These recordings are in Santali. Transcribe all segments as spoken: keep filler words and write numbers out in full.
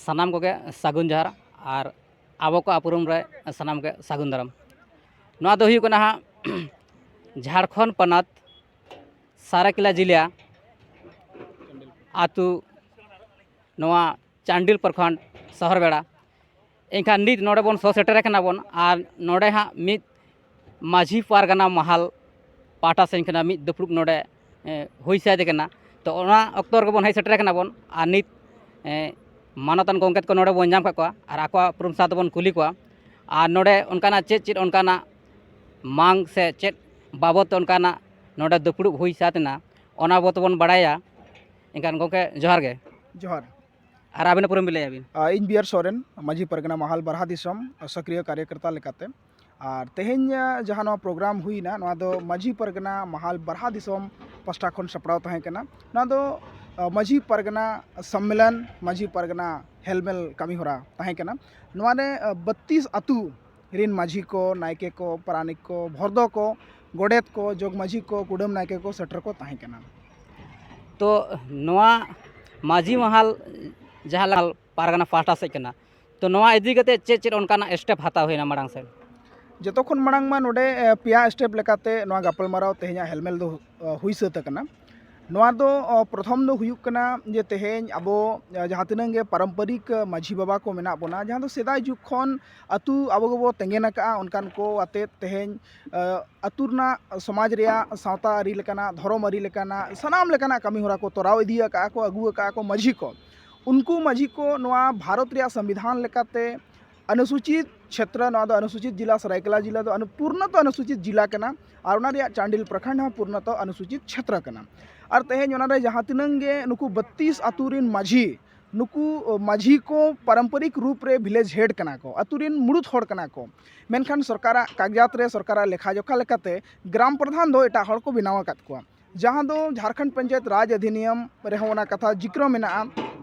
ᱥᱟᱱᱟᱢ ᱠᱚᱜᱮ ᱥᱟᱹᱜᱩᱱ ᱡᱚᱦᱟᱨ ᱟᱨ ᱟᱵᱚ ᱠᱚᱣᱟᱜ ᱩᱯᱨᱩᱢ ᱨᱮ ᱥᱟᱱᱟᱢ ᱜᱮ ᱥᱟᱹᱜᱩᱱ ᱫᱟᱨᱟᱢ᱾ ᱱᱚᱣᱟ ᱫᱚ ᱦᱩᱭᱩᱜ ᱠᱟᱱᱟ ᱦᱟᱸᱜ ᱡᱷᱟᱲᱠᱷᱚᱸᱰ ᱯᱚᱱᱚᱛ ᱥᱟᱨᱟᱭᱠᱮᱞᱟ ᱡᱤᱞᱟ ᱟᱹᱛᱩ, ᱱᱚᱣᱟ ᱪᱟᱱᱰᱤᱞ ᱯᱨᱚᱠᱷᱚᱸᱰ ᱥᱚᱦᱚᱨ ᱵᱮᱲᱟ᱾ ᱮᱱᱠᱷᱟᱱ ᱱᱤᱛ ᱱᱚᱰᱮ ᱵᱚᱱ ᱥᱚ ᱥᱮᱴᱮᱨ ᱟᱠᱟᱱᱟ ᱵᱚᱱ ᱟᱨ ᱱᱚᱰᱮ ᱦᱟᱸᱜ ᱢᱤᱫ ᱢᱟᱹᱡᱷᱤ ᱯᱟᱨᱜᱟᱱᱟ ᱢᱟᱦᱟᱞ ᱯᱟᱦᱴᱟ ᱥᱮᱱ ᱠᱷᱚᱱᱟᱜ ᱢᱤᱫ ᱫᱩᱯᱲᱩᱵ ᱱᱚᱰᱮ ᱦᱩᱭ ᱥᱟᱹᱛ ᱟᱠᱟᱱᱟ᱾ ᱛᱚ ᱚᱱᱟ ᱚᱠᱛᱚ ᱨᱮᱜᱮ ᱵᱚᱱ ᱦᱮᱡ ᱥᱮᱴᱮᱨ ᱟᱠᱟᱱᱟ ᱵᱚᱱ ᱟᱨ ᱱᱤᱛ ᱢᱟᱱᱚᱛᱟᱱ ᱜᱚᱢᱠᱮ ᱛᱟᱠᱚ ᱱᱚᱰᱮ ᱵᱚᱱ ᱧᱟᱢ ᱠᱟᱜ ᱠᱚᱣᱟ ᱟᱨ ᱟᱠᱚᱣᱟᱜ ᱩᱯᱨᱩᱢ ᱥᱟᱶ ᱛᱮᱵᱚᱱ ᱠᱩᱞᱤ ᱠᱚᱣᱟ᱾ ᱟᱨ ᱱᱚᱰᱮ ᱚᱱᱠᱟᱱᱟᱜ ᱪᱮᱫ ᱪᱮᱫ ᱚᱱᱠᱟᱱᱟᱜ ᱢᱟᱝ ᱥᱮ ᱪᱮᱫ ᱵᱟᱵᱚᱫ ᱛᱮ ᱚᱱᱠᱟᱱᱟᱜ ᱱᱚᱰᱮ ᱫᱩᱯᱲᱩᱵ ᱦᱩᱭ ᱥᱟᱹᱛ ᱮᱱᱟ, ᱚᱱᱟ ᱵᱟᱵᱚᱫ ᱛᱮᱵᱚᱱ ᱵᱟᱲᱟᱭᱟ᱾ ᱮᱱᱠᱷᱟᱱ ᱜᱚᱢᱠᱮ ᱡᱚᱦᱟᱨ ᱜᱮ᱾ ᱡᱚᱦᱟᱨ᱾ ᱟᱨ ᱟᱵᱤᱱᱟᱜ ᱩᱯᱨᱩᱢ ᱵᱤᱱ ᱞᱟᱹᱭᱟ ᱵᱤᱱ? ᱟ, ᱤᱧ ᱵᱤ ᱟᱨ ᱥᱚᱨᱮᱱ, ᱢᱟᱹᱡᱷᱤ ᱯᱟᱨᱜᱟᱱᱟ ᱢᱟᱦᱟᱞ ᱵᱟᱨᱦᱟ ᱫᱤᱥᱚᱢ, ᱟ, ᱥᱚᱠᱨᱤᱭᱚ ᱠᱟᱨᱭᱚᱠᱚᱨᱛᱟ ᱞᱮᱠᱟᱛᱮ᱾ ᱟᱨ ᱛᱮᱦᱮᱧ, ᱟ, ᱡᱟᱦᱟᱸ ᱱᱚᱣᱟ ᱯᱨᱳᱜᱨᱟᱢ ᱦᱩᱭᱱᱟ, ᱱᱚᱣᱟ ᱫᱚ ᱢᱟᱹᱡᱷᱤ ᱯᱟᱨᱜᱟᱱᱟ ᱢᱟᱦᱟᱞ ᱵᱟᱨᱦᱟ ᱫᱤᱥᱚᱢ ᱯᱟᱥᱴᱟ ᱠᱷᱚᱱ ᱥᱟᱯᱲᱟᱣ ᱛᱟᱦᱮᱸ ᱠᱟᱱᱟ᱾ ᱱᱚᱣᱟ ᱫᱚ, ᱟ, ᱢᱟᱹᱡᱷᱤ ᱯᱟᱨᱜᱟᱱᱟ ᱥᱚᱢᱢᱮᱞᱚᱱ, ᱢᱟᱹᱡᱷᱤ ᱯᱟᱨᱜᱟᱱᱟ ᱦᱮᱞᱢᱮᱞ ᱠᱟᱹᱢᱤ ᱦᱚᱨᱟ ᱛᱟᱦᱮᱸ ᱠᱟᱱᱟ᱾ ᱱᱚᱣᱟ ᱨᱮ, ᱟ, ᱵᱟᱛᱤᱥ ᱟᱹᱛᱩ ᱨᱤᱱ ᱢᱟᱹᱡᱷᱤ ᱠᱚ, ᱱᱟᱭᱠᱮ ᱠᱚ, ᱯᱟᱨᱟᱱᱤᱠ ᱠᱚ, ᱵᱷᱚᱨᱫᱚ ᱠᱚ, ᱜᱚᱰᱮᱛ ᱠᱚ, ᱡᱚᱜᱽ ᱢᱟᱹᱡᱷᱤ ᱠᱚ, ᱠᱩᱰᱟᱹᱢ ᱱᱟᱭᱠᱮ ᱠᱚ ᱥᱮᱴᱮᱨ ᱠᱚ ᱛᱟᱦᱮᱸ ᱠᱟᱱᱟ᱾ ᱛᱚ ᱱᱚᱣᱟ ᱢᱟᱹᱡᱷᱤ ᱢᱟᱦᱟᱞ ᱡᱟᱦᱟᱸ ᱞᱮᱠᱟ ᱯᱟᱨᱜᱟᱱᱟ ᱯᱟᱦᱴᱟ ᱥᱮᱫ ᱠᱟᱱᱟ, ᱛᱚ ᱱᱚᱣᱟ ᱤᱫᱤ ᱠᱟᱛᱮ ᱪᱮᱫ ᱪᱮᱫ ᱚᱱᱠᱟᱱᱟᱜ ᱥᱴᱮᱯ ᱦᱟᱛᱟᱣ ᱦᱩᱭᱱᱟ ᱢᱟᱲᱟᱝ ᱥᱮᱫ? ᱡᱚᱛᱚ ᱠᱷᱚᱱ ᱢᱟᱲᱟᱝ ᱢᱟ ᱱᱚᱰᱮ, ᱮ, ᱯᱮᱭᱟ ᱥᱴᱮᱯ ᱞᱮᱠᱟᱛᱮ ᱱᱚᱣᱟ ᱜᱟᱯᱟᱞᱢᱟᱨᱟᱣ ᱛᱮᱦᱮᱧᱟᱜ ᱦᱮᱞᱢᱮᱞ ᱫᱚ, ᱮ, ᱦᱩᱭ ᱥᱟᱹᱛ ᱟᱠᱟᱱᱟ᱾ ᱱᱚᱣᱟ ᱫᱚ, ᱚ, ᱯᱨᱚᱛᱷᱚᱢ ᱫᱚ ᱦᱩᱭᱩᱜ ᱠᱟᱱᱟ ᱡᱮ ᱛᱮᱦᱮᱧ ᱟᱵᱚ, ᱮ, ᱡᱟᱦᱟᱸ ᱛᱤᱱᱟᱹᱜ ᱜᱮ ᱯᱟᱨᱚᱢᱯᱚᱨᱤᱠ, ᱮ, ᱢᱟᱹᱡᱷᱤ ᱵᱟᱵᱟ ᱠᱚ ᱢᱮᱱᱟᱜ ᱵᱚᱱᱟ, ᱡᱟᱦᱟᱸ ᱫᱚ ᱥᱮᱫᱟᱭ ᱡᱩᱜᱽ ᱠᱷᱚᱱ ᱟᱹᱛᱩ ᱟᱵᱚ ᱜᱮᱵᱚ ᱛᱮᱸᱜᱮᱱ ᱟᱠᱟᱫᱼᱟ, ᱚᱱᱠᱟᱱ ᱠᱚ ᱟᱛᱮᱫ ᱛᱮᱦᱮᱧ, ᱮ, ᱟᱹᱛᱩ ᱨᱮᱱᱟᱜ ᱥᱚᱢᱟᱡᱽ ᱨᱮᱭᱟᱜ ᱥᱟᱶᱛᱟ ᱟᱹᱨᱤ ᱞᱮᱠᱟᱱᱟᱜ, ᱫᱷᱚᱨᱚᱢ ᱟᱹᱨᱤ ᱞᱮᱠᱟᱱᱟᱜ, ᱥᱟᱱᱟᱢ ᱞᱮᱠᱟᱱᱟᱜ ᱠᱟᱹᱢᱤ ᱦᱚᱨᱟ ᱠᱚ ᱛᱚᱨᱟᱣ ᱤᱫᱤ ᱟᱠᱟᱫᱼᱟ ᱠᱚ, ᱟᱹᱜᱩ ᱟᱠᱟᱫᱼᱟ ᱠᱚ ᱢᱟᱹᱡᱷᱤ ᱠᱚ᱾ ᱩᱱᱠᱩ ᱢᱟᱹᱡᱷᱤ ᱠᱚ ᱱᱚᱣᱟ ᱵᱷᱟᱨᱚᱛ ᱨᱮᱭᱟᱜ ᱥᱚᱝᱵᱤᱫᱷᱟᱱ ᱞᱮᱠᱟᱛᱮ ᱚᱱᱩᱥᱩᱪᱤᱛ ᱪᱷᱮᱛᱨᱚ, ᱱᱚᱣᱟ ᱫᱚ ᱚᱱᱩᱥᱩᱪᱤᱛ ᱡᱤᱞᱟ, ᱥᱟᱨᱟᱭᱠᱮᱞᱟ ᱡᱤᱞᱟ ᱫᱚ ᱚᱱᱩ-, ᱯᱩᱨᱱᱚᱛᱚ ᱚᱱᱩᱥᱩᱪᱤᱛ ᱡᱤᱞᱟ ᱠᱟᱱᱟ ᱟᱨ ᱚᱱᱟ ᱨᱮᱭᱟᱜ ᱪᱟᱱᱰᱤᱞ ᱯᱨᱚᱠᱷᱚᱸᱰ ᱦᱚᱸ ᱯᱩᱨᱱᱚᱛᱚ ᱚᱱᱩᱥᱩᱪᱤᱛ ᱪᱷᱮᱛᱨᱚ ᱠᱟᱱᱟ᱾ ᱟᱨ ᱛᱮᱦᱮᱧ ᱚᱱᱟ ᱨᱮ ᱡᱟᱦᱟᱸ ᱛᱤᱱᱟᱹᱝ ᱜᱮ ᱱᱩᱠᱩ ᱵᱟᱛᱤᱥ ᱟᱹᱛᱩ ᱨᱤᱱ ᱢᱟᱹᱡᱷᱤ, ᱱᱩᱠᱩ, ᱚ, ᱢᱟᱹᱡᱷᱤ ᱠᱚ ᱯᱟᱨᱚᱢᱯᱚᱨᱤᱠ ᱨᱩᱯ ᱨᱮ ᱵᱷᱤᱞᱮᱡᱽ ᱦᱮᱰ ᱠᱟᱱᱟ ᱠᱚ, ᱟᱹᱛᱩ ᱨᱤᱱ ᱢᱩᱲᱩᱫ ᱦᱚᱲ ᱠᱟᱱᱟ ᱠᱚ, ᱢᱮᱱᱠᱷᱟᱱ ᱥᱚᱨᱠᱟᱨᱟᱜ ᱠᱟᱜᱡᱟᱛ ᱨᱮ, ᱥᱚᱨᱠᱟᱨᱟᱜ ᱞᱮᱠᱷᱟ ᱡᱚᱠᱷᱟ ᱞᱮᱠᱟᱛᱮ ᱜᱨᱟᱢ ᱯᱨᱚᱫᱷᱟᱱ ᱫᱚ ᱮᱴᱟᱜ ᱦᱚᱲ ᱠᱚ ᱵᱮᱱᱟᱣ ᱟᱠᱟᱫ ᱠᱚᱣᱟ, ᱡᱟᱦᱟᱸ ᱫᱚ ᱡᱷᱟᱲᱠᱷᱚᱸᱰ ᱯᱚᱧᱪᱟᱭᱮᱛ ᱨᱟᱡᱽ ᱚᱫᱷᱤᱱᱤᱭᱚᱢ ᱨᱮᱦᱚᱸ ᱚᱱᱟ ᱠᱟᱛᱷᱟ ᱡᱤᱠᱨᱚ ᱢᱮᱱᱟᱜᱼᱟ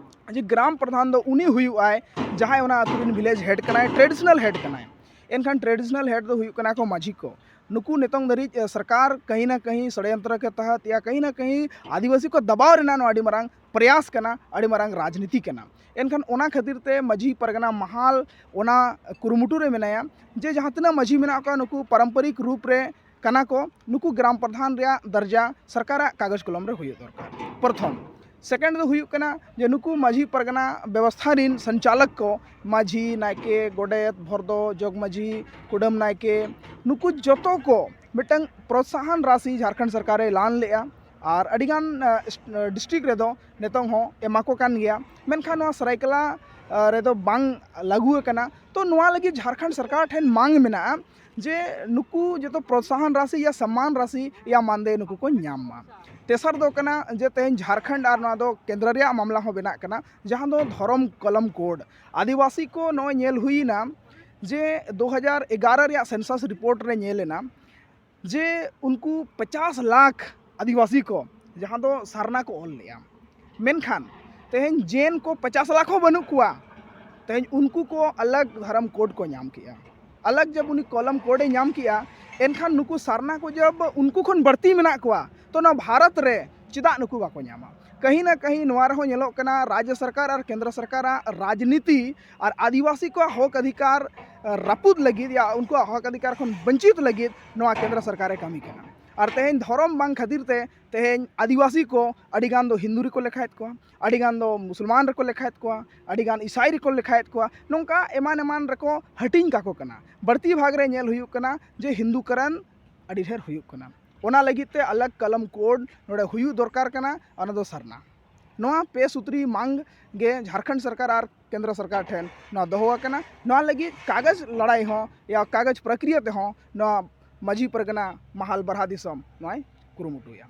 ᱡᱮ ᱜᱨᱟᱢ ᱯᱨᱚᱫᱷᱟᱱ ᱫᱚ ᱩᱱᱤ ᱦᱩᱭᱩᱜ ᱟᱭ ᱡᱟᱦᱟᱸᱭ ᱚᱱᱟ ᱟᱹᱛᱩ ᱨᱤᱱ ᱵᱷᱤᱞᱮᱡᱽ ᱦᱮᱰ ᱠᱟᱱᱟᱭ, ᱴᱨᱮᱰᱤᱥᱚᱱᱟᱞ ᱦᱮᱰ ᱠᱟᱱᱟᱭ᱾ ᱮᱱᱠᱷᱟᱱ ᱴᱨᱮᱰᱤᱥᱚᱱᱟᱞ ᱦᱮᱰ ᱫᱚ ᱦᱩᱭᱩᱜ ᱠᱟᱱᱟ ᱠᱚ ᱢᱟᱹᱡᱷᱤ ᱠᱚ᱾ ᱱᱩᱠᱩ ᱱᱤᱛᱚᱝ ᱫᱷᱟᱹᱨᱤᱡ ᱥᱚᱨᱠᱟᱨ ᱠᱟᱹᱦᱤ ᱱᱟ ᱠᱟᱹᱦᱤ ᱥᱚᱲᱭᱚᱱᱛᱨᱚ ᱠᱮ ᱛᱟᱦᱟᱛ ᱭᱟ ᱠᱟᱹᱦᱤ ᱱᱟ ᱠᱟᱹᱦᱤ ᱟᱹᱫᱤᱵᱟᱹᱥᱤ ᱠᱚ ᱫᱟᱵᱟᱣ ᱨᱮᱱᱟᱜ ᱱᱚᱣᱟ ᱟᱹᱰᱤ ᱢᱟᱨᱟᱝ ᱯᱨᱚᱭᱟᱥ ᱠᱟᱱᱟ, ᱟᱹᱰᱤ ᱢᱟᱨᱟᱝ ᱨᱟᱡᱽᱱᱤᱛᱤ ᱠᱟᱱᱟ᱾ ᱮᱱᱠᱷᱟᱱ ᱚᱱᱟ ᱠᱷᱟᱹᱛᱤᱨ ᱛᱮ ᱢᱟᱹᱡᱷᱤ ᱯᱟᱨᱜᱟᱱᱟ ᱢᱟᱦᱟᱞ ᱚᱱᱟ ᱠᱩᱨᱩᱢᱩᱴᱩ ᱨᱮ ᱢᱮᱱᱟᱭᱟ ᱡᱮ ᱡᱟᱦᱟᱸ ᱛᱤᱱᱟᱹᱜ ᱢᱟᱹᱡᱷᱤ ᱢᱮᱱᱟᱜ ᱠᱚᱣᱟ, ᱱᱩᱠᱩ ᱯᱟᱨᱚᱢᱯᱚᱨᱤᱠ ᱨᱩᱯ ᱨᱮ ᱠᱟᱱᱟ ᱠᱚ, ᱱᱩᱠᱩ ᱜᱨᱟᱢ ᱯᱨᱚᱫᱷᱟᱱ ᱨᱮᱭᱟᱜ ᱫᱚᱨᱡᱟ ᱥᱚᱨᱠᱟᱨᱟᱜ ᱠᱟᱜᱚᱡᱽ ᱠᱚᱞᱚᱢ ᱨᱮ ᱦᱩᱭᱩᱜ ᱫᱚᱨᱠᱟᱨ᱾ ᱯᱨᱚᱛᱷᱚᱢ᱾ ᱥᱮᱠᱮᱱᱰ ᱫᱚ ᱦᱩᱭᱩᱜ ᱠᱟᱱᱟ ᱡᱮ ᱱᱩᱠᱩ ᱢᱟᱹᱡᱷᱤ ᱯᱟᱨᱜᱟᱱᱟ ᱵᱮᱵᱚᱥᱛᱷᱟ ᱨᱤᱱ ᱥᱚᱧᱪᱟᱞᱚᱠ ᱠᱚ, ᱢᱟᱹᱡᱷᱤ, ᱱᱟᱭᱠᱮ, ᱜᱚᱰᱮᱛ, ᱵᱷᱚᱨᱫᱚ, ᱡᱚᱜᱽ ᱢᱟᱹᱡᱷᱤ, ᱠᱩᱰᱟᱹᱢ ᱱᱟᱭᱠᱮ, ᱱᱩᱠᱩ ᱡᱚᱛᱚ ᱠᱚ ᱢᱤᱫᱴᱟᱝ ᱯᱨᱚᱛᱥᱟᱦᱚᱱ ᱨᱟᱥᱤ ᱡᱷᱟᱲᱠᱷᱚᱸᱰ ᱥᱚᱨᱠᱟᱨᱮ ᱮᱞᱟᱱ ᱞᱮᱫᱼᱟ᱾ ᱟᱨ ᱟᱹᱰᱤᱜᱟᱱ, ᱟ, ᱰᱤᱥᱴᱨᱤᱠᱴ ᱨᱮᱫᱚ ᱱᱤᱛᱚᱝ ᱦᱚᱸ ᱮᱢᱟ ᱠᱚ ᱠᱟᱱ ᱜᱮᱭᱟ᱾ ᱢᱮᱱᱠᱷᱟᱱ ᱱᱚᱣᱟ ᱥᱟᱹᱨᱟᱹᱭᱠᱮᱞᱟ, ᱟ, ᱨᱮᱫᱚ ᱵᱟᱝ ᱞᱟᱹᱜᱩ ᱟᱠᱟᱱᱟ᱾ ᱛᱚ ᱱᱚᱣᱟ ᱞᱟᱹᱜᱤᱫ ᱡᱷᱟᱲᱠᱷᱚᱸᱰ ᱥᱚᱨᱠᱟᱨ ᱴᱷᱮᱱ ᱢᱟᱝ ᱢᱮᱱᱟᱜᱼᱟ ᱡᱮ ᱱᱩᱠᱩ ᱡᱚᱛᱚ ᱯᱨᱚᱛᱥᱟᱦᱚᱱ ᱨᱟᱥᱤ ᱭᱟ ᱥᱚᱢᱢᱟᱱ ᱨᱟᱥᱤ ᱭᱟ ᱢᱟᱱᱫᱮ ᱱᱩᱠᱩ ᱠᱚ ᱧᱟᱢ ᱢᱟ᱾ ᱛᱮᱥᱟᱨ ᱫᱚ ᱠᱟᱱᱟ ᱡᱮ ᱛᱮᱦᱮᱧ ᱡᱷᱟᱲᱠᱷᱚᱸᱰ ᱟᱨ ᱱᱚᱣᱟ ᱫᱚ ᱠᱮᱱᱫᱨᱚ ᱨᱮᱭᱟᱜ ᱢᱟᱢᱞᱟ ᱦᱚᱸ ᱵᱮᱱᱟᱜ ᱠᱟᱱᱟ, ᱡᱟᱦᱟᱸ ᱫᱚ ᱫᱷᱚᱨᱚᱢ ᱠᱚᱞᱚᱢ ᱠᱳᱰ᱾ ᱟᱹᱫᱤᱵᱟᱹᱥᱤ ᱠᱚ ᱱᱚᱜᱼᱚᱭ ᱧᱮᱞ ᱦᱩᱭᱱᱟ ᱡᱮ ᱫᱩ ᱦᱟᱡᱟᱨ ᱮᱜᱟᱨᱚ ᱨᱮᱭᱟᱜ ᱥᱮᱱᱥᱟᱥ ᱨᱤᱯᱳᱨᱴ ᱨᱮ ᱧᱮᱞ ᱮᱱᱟ ᱡᱮ ᱩᱱᱠᱩ ᱯᱚᱪᱟᱥ ᱞᱟᱠᱷ ᱟᱹᱫᱤᱵᱟᱹᱥᱤ ᱠᱚ ᱡᱟᱦᱟᱸ ᱫᱚ ᱥᱟᱨᱱᱟ ᱠᱚ ᱚᱞ ᱞᱮᱫᱼᱟ, ᱢᱮᱱᱠᱷᱟᱱ ᱛᱮᱦᱮᱧ ᱡᱮᱱ ᱠᱚ ᱯᱚᱪᱟᱥ ᱞᱟᱠᱷ ᱦᱚᱸ ᱵᱟᱹᱱᱩᱜ ᱠᱚᱣᱟ᱾ ᱛᱮᱦᱮᱧ ᱩᱱᱠᱩ ᱠᱚ ᱟᱞᱟᱜᱽ ᱫᱷᱚᱨᱚᱢ ᱠᱳᱰ ᱠᱚ ᱧᱟᱢ ᱠᱮᱜᱼᱟ, ᱟᱞᱟᱜᱽ ᱡᱟᱵ ᱩᱱᱤ ᱠᱚᱞᱚᱢ ᱠᱳᱰ ᱮ ᱧᱟᱢ ᱠᱮᱜᱼᱟ, ᱮᱱᱠᱷᱟᱱ ᱱᱩᱠᱩ ᱥᱟᱨᱱᱟ ᱠᱚ ᱡᱟᱵ ᱩᱱᱠᱩ ᱠᱷᱚᱱ ᱵᱟᱹᱲᱛᱤ ᱢᱮᱱᱟᱜ ᱠᱚᱣᱟ, ᱛᱚ ᱱᱚᱣᱟ ᱵᱷᱟᱨᱚᱛ ᱨᱮ ᱪᱮᱫᱟᱜ ᱱᱩᱠᱩ ᱵᱟᱠᱚ ᱧᱟᱢᱟ? ᱠᱟᱹᱦᱤ ᱱᱟ ᱠᱟᱹᱦᱤ ᱱᱚᱣᱟ ᱨᱮᱦᱚᱸ ᱧᱮᱞᱚᱜ ᱠᱟᱱᱟ ᱨᱟᱡᱽᱭᱚ ᱥᱚᱨᱠᱟᱨ ᱟᱨ ᱠᱮᱱᱫᱨᱚ ᱥᱚᱨᱠᱟᱨᱟᱜ ᱨᱟᱡᱽᱱᱤᱛᱤ ᱟᱨ ᱟᱹᱫᱤᱵᱟᱹᱥᱤ ᱠᱚᱣᱟᱜ ᱦᱚᱠ ᱚᱫᱷᱤᱠᱟᱨ, ᱟ, ᱨᱟᱹᱯᱩᱫ ᱞᱟᱹᱜᱤᱫ ᱭᱟ ᱩᱱᱠᱩᱣᱟᱜ ᱦᱚᱠ ᱚᱫᱷᱤᱠᱟᱨ ᱠᱷᱚᱱ ᱵᱚᱧᱪᱤᱛ ᱞᱟᱹᱜᱤᱫ ᱱᱚᱣᱟ ᱠᱮᱱᱫᱨᱚ ᱥᱚᱨᱠᱟᱨᱮ ᱠᱟᱹᱢᱤ ᱠᱟᱱᱟ᱾ ᱟᱨ ᱛᱮᱦᱮᱧ ᱫᱷᱚᱨᱚᱢ ᱵᱟᱝ ᱠᱷᱟᱹᱛᱤᱨ ᱛᱮ ᱛᱮᱦᱮᱧ ᱟᱹᱫᱤᱵᱟᱹᱥᱤ ᱠᱚ ᱟᱹᱰᱤᱜᱟᱱ ᱫᱚ ᱦᱤᱱᱫᱩ ᱨᱮᱠᱚ ᱞᱮᱠᱷᱟᱭᱮᱫ ᱠᱚᱣᱟ, ᱟᱹᱰᱤᱜᱟᱱ ᱫᱚ ᱢᱩᱥᱚᱞᱢᱟᱱ ᱨᱮᱠᱚ ᱞᱮᱠᱷᱟᱭᱮᱫ ᱠᱚᱣᱟ, ᱟᱹᱰᱤᱜᱟᱱ ᱤᱥᱟᱭ ᱨᱮᱠᱚ ᱞᱮᱠᱷᱟᱭᱮᱫ ᱠᱚᱣᱟ, ᱱᱚᱝᱠᱟ ᱮᱢᱟᱱ ᱮᱢᱟᱱ ᱨᱮᱠᱚ ᱦᱟᱹᱴᱤᱧ ᱠᱟᱠᱚ ᱠᱟᱱᱟ᱾ ᱵᱟᱹᱲᱛᱤ ᱵᱷᱟᱜᱽ ᱨᱮ ᱧᱮᱞ ᱦᱩᱭᱩᱜ ᱠᱟᱱᱟ ᱡᱮ ᱦᱤᱱᱫᱩᱠᱚᱨᱚᱱ ᱟᱹᱰᱤ ᱰᱷᱮᱨ ᱦᱩᱭᱩᱜ ᱠᱟᱱᱟ᱾ ᱚᱱᱟ ᱞᱟᱹᱜᱤᱫ ᱛᱮ ᱟᱞᱟᱜᱽ ᱠᱚᱞᱚᱢ ᱠᱳᱰ ᱱᱚᱰᱮ ᱦᱩᱭᱩᱜ ᱫᱚᱨᱠᱟᱨ ᱠᱟᱱᱟ, ᱚᱱᱟ ᱫᱚ ᱥᱟᱨᱱᱟ᱾ ᱱᱚᱣᱟ ᱯᱮ ᱥᱩᱛᱨᱤ ᱢᱟᱝ ᱜᱮ ᱡᱷᱟᱲᱠᱷᱚᱸᱰ ᱥᱚᱨᱠᱟᱨ ᱟᱨ ᱠᱮᱱᱫᱨᱚ ᱥᱚᱨᱠᱟᱨ ᱴᱷᱮᱱ ᱱᱚᱣᱟ ᱫᱚᱦᱚ ᱟᱠᱟᱱᱟ᱾ ᱱᱚᱣᱟ ᱞᱟᱹᱜᱤᱫ ᱠᱟᱜᱚᱡᱽ ᱞᱟᱲᱟᱭ ᱦᱚᱸ ᱭᱟ ᱠᱟᱜᱚᱡᱽ ᱯᱨᱚᱠᱨᱤᱭᱟ ᱛᱮᱦᱚᱸ ᱱᱚᱣᱟ ᱢᱟᱹᱡᱷᱤ ᱯᱟᱨᱜᱟᱱᱟ ᱢᱟᱦᱟᱞ ᱵᱟᱨᱦᱟ ᱫᱤᱥᱚᱢ ᱱᱚᱣᱟᱭ ᱠᱩᱨᱩᱢᱩᱴᱩᱭᱟ᱾